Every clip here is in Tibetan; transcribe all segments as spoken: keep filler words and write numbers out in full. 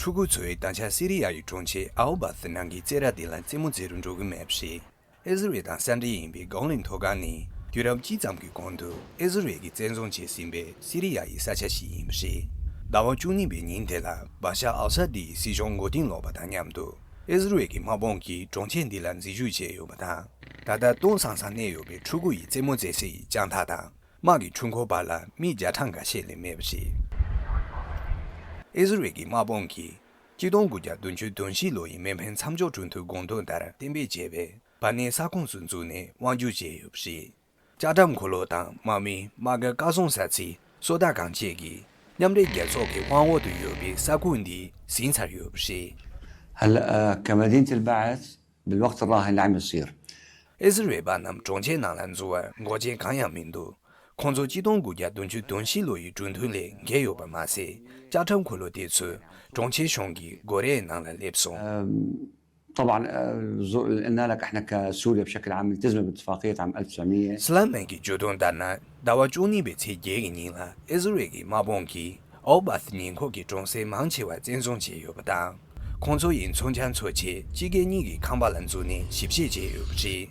ཕྲུ་གུ་ཚོས་ད་ཆ་སི་རི་ཡ་ཡི་གྲོང་ཁྱེར་ཨའོ་བཱ་ཐི་ནང་གི་རྩེད་ར་དེ་ལ་རྩེད་མོ་རྩེ་རུ་འགྲོ་གི་མེད་པ་རེད། ཨི་ཟི་རེལ་དང་ས་འབྲེལ་ཡིན་པའི་གོ་ལན་མཐོ་སྒང་ནས་དུས་རབས་གཅིག་ཙམ་གྱི་གོང་དུ་ཨི་ཟི་རེལ་གྱིས་བཙན་བཟུང་བྱས་ཟིན་པའི་སི་རི་ཡ་ཡི་ས་ཆ་ཞིག་ཡིན་པ་རེད། ཟླ་བ་བཅུ་གཉིས་པའི་ཉིན་དེ་ལ་བ་ཤར་ཨལ་ས་དི་ཡི་སྲིད་གཞུང་མགོ་རྟིང་སློག་པ་དང་མཉམ་དུ་ཨི་ཟི་རེལ་གྱི་དམག་དཔུང་གིས་གྲོང་ཁྱེར་འདི་ལ་འཛིན་བཞུགས་བྱས་ཡོད་པ་དང་། ད་ལྟ་སྟོང་སང་སང་གནས་ཡོད་པའི་ཕྲུ་གུ་ཡི་རྩེད་མོ་རྩེ་སའི་ལྕགས་ཐག་དང་། དམག་གི་འཕྲུལ་འཁོར་བར་ལ་མི་བརྒྱ་ཕྲག་འགའ་ཤས་ལས་མེད་པ་རེད། ཨི་ཟི་རེལ་གྱི་དམག་དཔུང་གིས་ཆིག་སྟོང་དགུ་བརྒྱ་བདུན་ཅུ་དོན་བཞི་ལོ་ཡི་མེ་འཕེན་མཚམས་འཇོག་གྲོས་མཐུན་དགོངས་དོན་ལྟར་གཏན་འབེབས་བྱས་པའི་བར་གནས་ས་ཁོངས་སུ་འཛུལ་ནས་དབང་སྒྱུར་བྱས་ཡོད་པ་རེད། ལྕགས་ཁྲབ་འཁོར་ལོ་དང་དམག་མི། དམག་སྒར། བཀའ་གསུང་ས་ཚིགས། སོ་ལྟ་ཁང་བཅས་ཀྱིས་མཉམ་འབྲེལ་རྒྱལ་ཚོགས་ཀྱི་དབང་འོག་ཏུ་ཡོད་པའི་ས་ཁུལ་འདི་ཟིན་ཚར་ཡོད་པ་རེད། هلا، آه، كمدينة البعث بالوقت الراهن اللي عم يصير. ཨི་ཟི་རེལ་པ་རྣམས་གྲོང་ཁྱེར་ནང་ལ་འཛུལ་བར་འགོག་རྐྱེན་གང་ཡང་མི་འདུག་ཁོང་ཚོ་ཆིག་སྟོང་དགུ་བརྒྱ་བདུན་ཅུ་དོན་བཞི་ལོ་ཡི་གྲོས་མཐུན་ལས་འགལ་ཡོད་པ་མ་ཟད། ལྕགས་ཁྲབ་འཁོར་ལོ་དེ་ཚོས་གྲོང་ཁྱེར་གཞུང་གི་སྒོ་རའི་ནང་ལ་སླེབས་སོང་། أم، طبعا، آه، زو-، قلنا لك احنا كسوريا بشكل عام ملتزمة باتفاقية عام ألف وتسعمية. སི་ལན་མན་གྱི་བརྗོད་དོན་ལྟར་ན། ཟླ་བ་བཅུ་གཉིས་པའི་ཚེས་བརྒྱད་ཀྱི་ཉིན་ལ་ཨི་ཟི་རེལ་གྱི་དམག་དཔུང་གིས་ཨའོ་བཱ་ཐི་ཉེ་འཁོར་གྱི་གྲོང་གསེབ་མང་ཆེ་བ་བཙན་བཟུང་བྱས་ཡོད་པ་དང་། ཁོང་ཚོ་ཡི་མཚོན་ཆ་འཚོལ་ཆེད་དཔྱིད་ཀའི་གཉིད་ཀྱི་ཁང་པ་ལ་འཛུལ་ནས་ཞིབ་དཔྱད་བྱས་ཡོད་པ་རེད།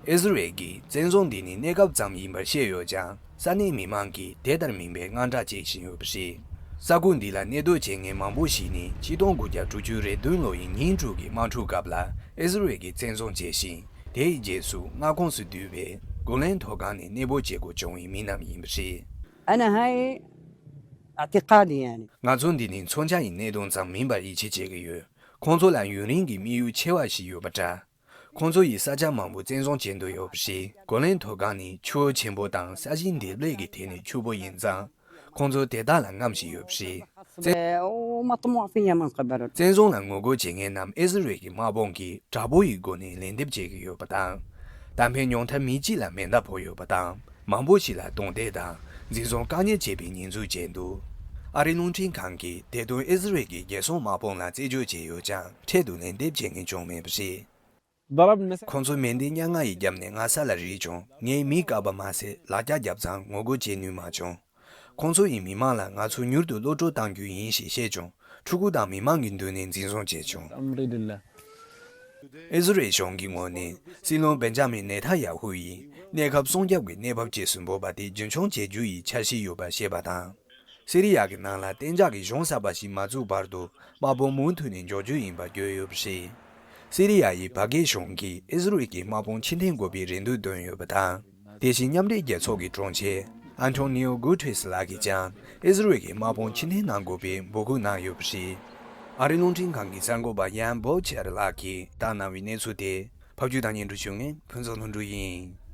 ཨི་ཟི་རེལ་གྱིས་བཙན་བཟུང་འདི་ནི་གནས་སྐབས་ཙམ་ཡིན་པར་བཤད་ཡོད་ཀྱང་། ས་གནས་མི་མང་གིས་དེ་ལྟར་མིན་པའི་དངངས་སྐྲག་བྱེད་བཞིན་ཡོད་པ་རེད། ས་ཁུལ་འདི་ལ་གནས་སྡོད་བྱེད་མཁན་མང་པོ་ཞིག་ནི་ཆིག་སྟོང་དགུ་བརྒྱ་དྲུག་ཅུ་རེ་བདུན་ལོ་ཡི་ཉིན་དྲུག་གི་དམག་འཁྲུག་སྐབས་ལ་ཨི་ཟི་རེལ་གྱིས་བཙན་བཟུང་བྱས་ཤིང་། དེའི་རྗེས་སུ་མངའ་ཁོངས་སུ་བསྡུས་པའི་གོ་ལན་མཐོ་སྒང་ནས་གནས་སྤོ་བྱེད་དགོས་བྱུང་བའི་མི་རྣམས་ཡིན་པ་རེད། أنا هاي اعتقادي يعني. ང་ཚོ་འདི་ནི་མཚོན་ཆ་ཡི་གནད་དོན་ཙམ་མིན་པར་ཡིད་ཆེས་བྱེད་ཀྱི་ཡོད། ཁོང་ཚོ་ལ་ཡུན་རིང་གི་དམིགས་ཡུལ་ཆེ་བ་ཞིག་ཡོད་པ་འདྲ། ཁོང་ཚོ་ཡིས་ས་ཆ་མང་པོ་བཙན་བཟུང་བྱེད་འདོད་ཡོད་པ་རེད། གོ་ལན་མཐོ་སྒང་ནི་ཆུ་བོ་ཆེན་པོ་དང་ས་གཞི་འདེབས་ལས་ཀྱི་ཐད་ནས་ཕྱུག་པོ་ཡིན་ཙང་། ཁོང་ཚོ་དེ་དག་ལ་རྔམ་བཞིན་ཡོད་པ་རེད། བཙན་ومطموع فيا من قبل. བཙན་བཟུང་ལ་ངོ་རྒོལ་བྱེད་མཁན་རྣམས་ཨི་ཟི་རེལ་གྱི་དམག་དཔུང་གིས་དྲག་པོ་ཡི་སྒོ་ནས་ལན་འདེབས་བྱེད་ཀྱི་ཡོད་པ་དང་། གཏམ་ཕན་ཉུང་མཐར་མི་གཅིག་ལ་མེ་མདའ་ཕོག་ཡོད་པ་དང་། མང་པོ་ཞིག་ལ་རྡུང་རྡེག་དང་འཛིན་བཟུང་བཀག་ཉར་བྱས་པའི་ཉེས་འཛུགས་བྱས་འདུག་ཨ་རིའི་རླུང་འཕྲིན་ཁང་གིས་དེ་དོན་ཨི་ཟི་རེལ་གྱི་རྒྱལ་སྲུང་དམག་དཔུང་ལ་རྩད་གཅོད་བྱས་ཡོད་ཀྱང་། འཕྲལ་དུ་ལན་འདེབས་བྱེད་མཁན་བྱུང་མེད་པ་རེད། ضربنا. ཁོང་ཚོས་མེ་མདའི་སྙན་ངག་ཡི་རྒྱབ་ནས་ང་ས་ལ་རིལ་བྱུང་། ངས་མིག་བཀག་པ་མ་ཟད་ལག་རྒྱག་བརྒྱབ་ཙང་ངོ་རྒོལ་བྱེད་ནུས་མ་བྱུང་། ཁོང་ཚོ་ཡིས་མི་མང་ལ་ང་ཚོ་མྱུར་དུ་གློད་བཀྲོལ་གཏང་རྒྱུ་ཡིན་ཞེས་བཤད་བྱུང་། ཕྲུ་གུ་དང་མི་མང་གི་མདུན་ནས་འཛིན་བཟུང་བྱས་བྱུང་། الأمر لله. ཨི་ཟི་རེལ་གཞུང་གི་ངོས་ནས་སྲིད་བློན་བེན་ཇ་མིན་ནེ་ཐན་ཡ་ཧུ་ཡིས་གནས་སྐབས་སྲུང་སྐྱོབ་ཀྱི་གནས་བབ་རྗེས་སུ་འབོད་པ་དེ་རྒྱུན་འཁྱོངས་བྱེད་རྒྱུ་ཡི་འཆར་གཞི་ཡོད་པ་བཤད་པ་དང་། སི་རི་ཡ་གི་ནང་ལ་གཏན་འཇགས་ཀྱི་གཞུང་གསར་པ་ཞིག་མ་བཙུགས་བར་དུ་དམག་དཔུང་མུ་མཐུད་ནས་འཇོག་རྒྱུ་ཡིན་པ་བརྗོད་ཡོད་པ་རེད། སི་རི་ཡ་ཡི་བྷ་གྷེ་གཞུང་གིས་ཨི་ཟི་རེལ་གྱི་དམག་དཔུང་ཕྱིར་འཐེན་དགོས་པའི་རེ་འདུན་བཏོན་ཡོད་པ་དང་། དེ་བཞིན་མཉམ་འབྲེལ་རྒྱལ་ཚོགས་ཀྱི་དྲུང་ཆེ་ཨན་ཐོ་ནིའོ་གུ་ཏྲེས་ལགས་ཀྱིས་ཀྱང་ཨི་ཟི་རེལ་གྱི་དམག་དཔུང་ཕྱིར་འཐེན་གནང་དགོས་པའི་འབོད་སྐུལ་གནང་ཡོད་པ་རེད། ཨ་རིའི་རླུང་འཕྲིན་ཁང་གི་གསར་འགོད་པ་ཡན་བོ་ཆེར་ལགས་ཀྱིས་བཏང་གནང་བའི་གནས་ཚུལ་དེ་ཕབ་སྒྱུར་དང་སྙན་སྒྲོན་ཞུ་མཁན་ཕུན་ཚོགས་ལྷུན་གྲུབ་ཡིན།